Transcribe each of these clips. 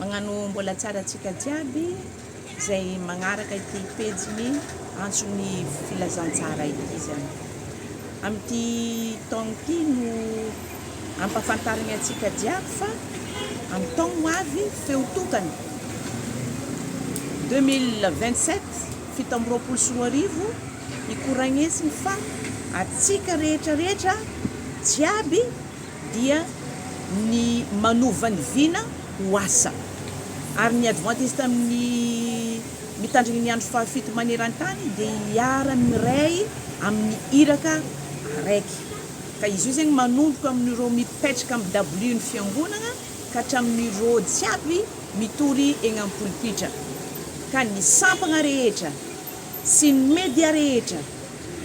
Magnano mbola tsara antsika jiaby izay magnaraka ity pejiny antson'ny filazantsara ity zany. Amin'ity taogno ity no ampahafantarigny antsika jiaby fa amin'ny taogno ho avy feo tokana 2027, 2027 hikoragnesiny fa antsika rehetra rehetra jiaby dia ny manova ny vina ho asa. Ary ny Advantista amin'ny mitandrigny ny andro fahafito maneran-tany dia hiara-miray amin'ny iraka araiky. Ka izy io zegny manomboka amin'ireo mipetraka amin'ny dabilion'ny fiangonagna ka hatramin'ireo jiaby mitory egny amin'ny polipitra. Ka ny sampagna rehetra sy ny media rehetra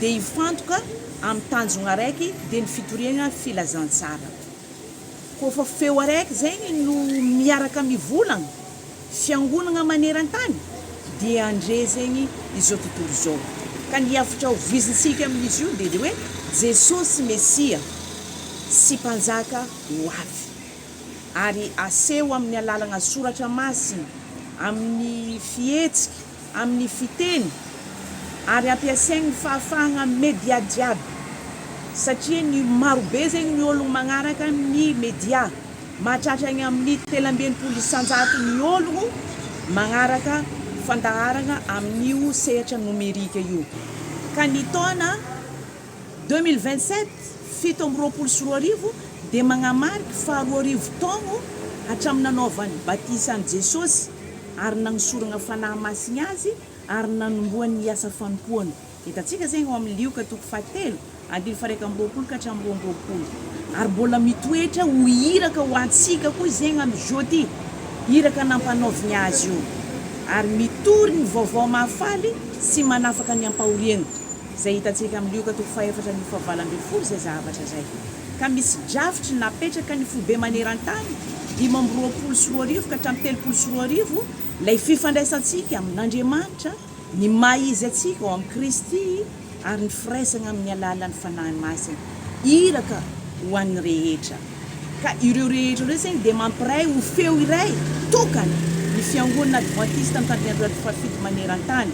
dia hifantoka amin'ny tanjogna araiky dia ny fitoriagna filazantsara. Kôfa feo araiky zegny no miaraka mivolagna, fiangonagna maneran-tany dia handre zegny izao tontolo izao. Ka ny hafatra ho vizintsika amin'izy io dia hoe Jesosy Mesia sy Mpanjaka ho avy. Ary aseho amin'ny alalagna soratra masina, amin'ny fihetsiky, amin'ny fiteny ary ampiasaigny ny fahafahagna media jiaby satria ny marobe zegny ny ologno magnaraka ny media, mahatratra agny amin'ny 63% ny ologno magnaraka fandaharagna amin'io sehatra nomerika io ka ny taona 2027, 2027 dia magnamariky faha 2000 taogno hatramin'ny nanaovany batisa an'i Jesosy ary nagnosoragna Fanahy Masigny azy ary nanombohany ny asa fanompoany. Hitantsika zegny ao amin'ny Lioka toko fahatelo, andininy faha-21 ka hatramin'ny 22. Ary mbola mitoetra ho iraka ho antsika koa zegny amin'izao ty, iraka nampanaovigny azy io, ary mitory ny vaovao mahafaly sy manafaka ny ampahoriagna. Izay hitantsika amin'ny Lioka toko fahefatra andininy faha-18 izay zavatra izay. Ka misy drafitry napetraka ny foibe maneran-tany 2025 ka hatramin'ny 2030 ilay fifandraisantsika amin'Andriamanitra, ny maha izy antsika ao amin'i Kristy ary ny firaisana amin'ny alalan'ny Fanahy Masina. Iraka ho an'ny rehetra. Ka ireo rehetra ireo zegny dia mampiray ho feo iray tokana ny Fiangonana Advantista Mitandrina Andro Fahafito maneran-tany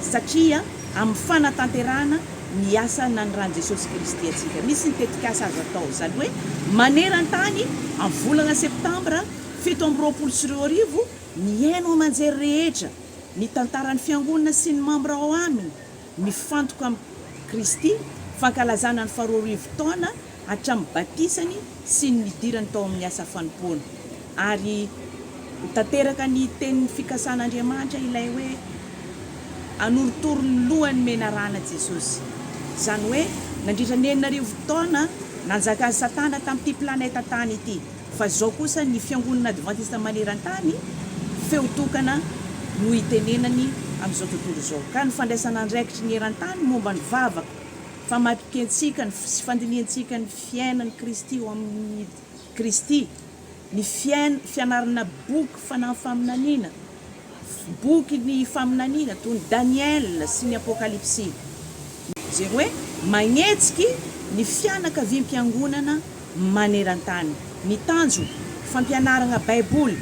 satria amin'ny fanatanterahana ny asa nanirahan'i Jesosy Kristy antsika. Misy ny tetikasa azo atao, izany hoe maneran-tany amin'ny volana septambra 2027, ny haino aman-jery rehetra, ny tantaran'ny Fiangonana sy ny mambra ao aminy, mifantoka amin'i Kristy, fankalazana ny faharoarivo taona hatramin'ny batisany sy ny nidirany tao amin'ny asa fanompoana. Ary ho tanteraka ny tenin'ny fikasan'Andriamanitra ilay hoe hanorotoro ny lohan'ny menarana Jesosy. Izany hoe nandritra ny 6000 taona nanjakan'i Satana tamin'ity planeta tany ity. Fa izao kosa ny Fiangonana Advantista maneran-tany, feo tokana no itenenany amin'izao tontolo izao. Ka ny fandraisana andraikitry ny eran-tany momba ny vavaka, famakiantsika ny sy fandinihantsika ny fiainan'i Kristy ao amin'i Kristy, ny fiain fianarana boky fanahy faminaniana, boky ny faminaniana toy ny Daniel sy ny Apokalypsy. Izay hoe magnetsiky ny fianakaviam-piangonana maneran-tany. Ny tanjona, fampianaragna Baiboly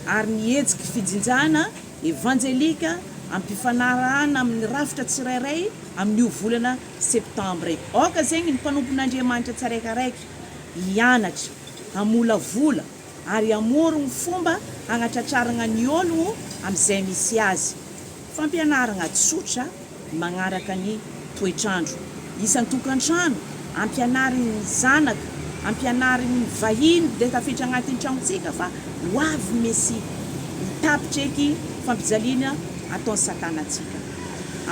ary ny hetsiky fijinjana evanjelika ampifanarahana amin'ny rafitra tsirairay amin'io volana septambra io. Aoka zegny ny mpanompon'Andriamanitra tsaraikaraiky hianatra, hamolavola ary hamorogno fomba hagnatratraragna ny ôlogno am'izay misy azy. Fampianaragna tsotra magnaraka ny toetr'andro. Isan-tokantrano, ampianarigny ny zanaka, ampianarigny ny vahiny dia tafiditra agnatin'ny tragnontsika fa ho avy Mesia. Ho tapitra eky fampijaliana ataon'i Satana antsika.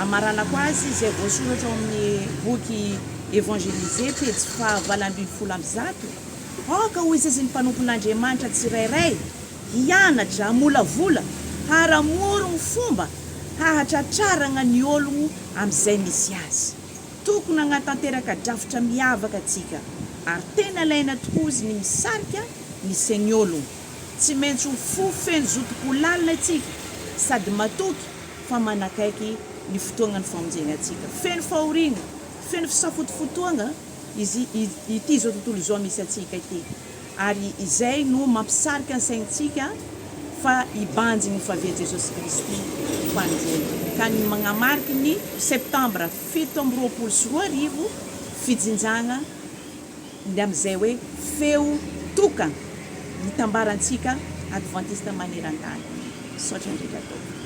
Amaranako azy izay voasoratra ao amin'ny boky Evangeliser pejy faha 118, Aoka ho izy ny mpanompon'Andriamanitra tsirairay hianatra, hamolavola, haramorogno fomba hahatratraragna ny ologno amin'izay misy azy. Tokony hagnatanteraka drafitra miavaka antsika ary tena ilaina tokoa izy ny misarika ny sain'ny ologno. Tsy maintsy ho fo feno zotom-po lalina isika sady matoky fa manakaiky ny fotoagnan'ny famonjena antsika. Feno fahoriagna, feno fisafotofotoagna izy ity izao tontolo izao misy antsika ity, ary izay no mampisarika ny saintsika. fa hibanjigny ny fahavia Jesosy Kristy fanindroany ka ny magnamariky ny septambra 2027 fijinjagna ny amin'izay hoe feo tokana nitambarantsika advantista maneran-tany. Misaotra indrindra tompoko.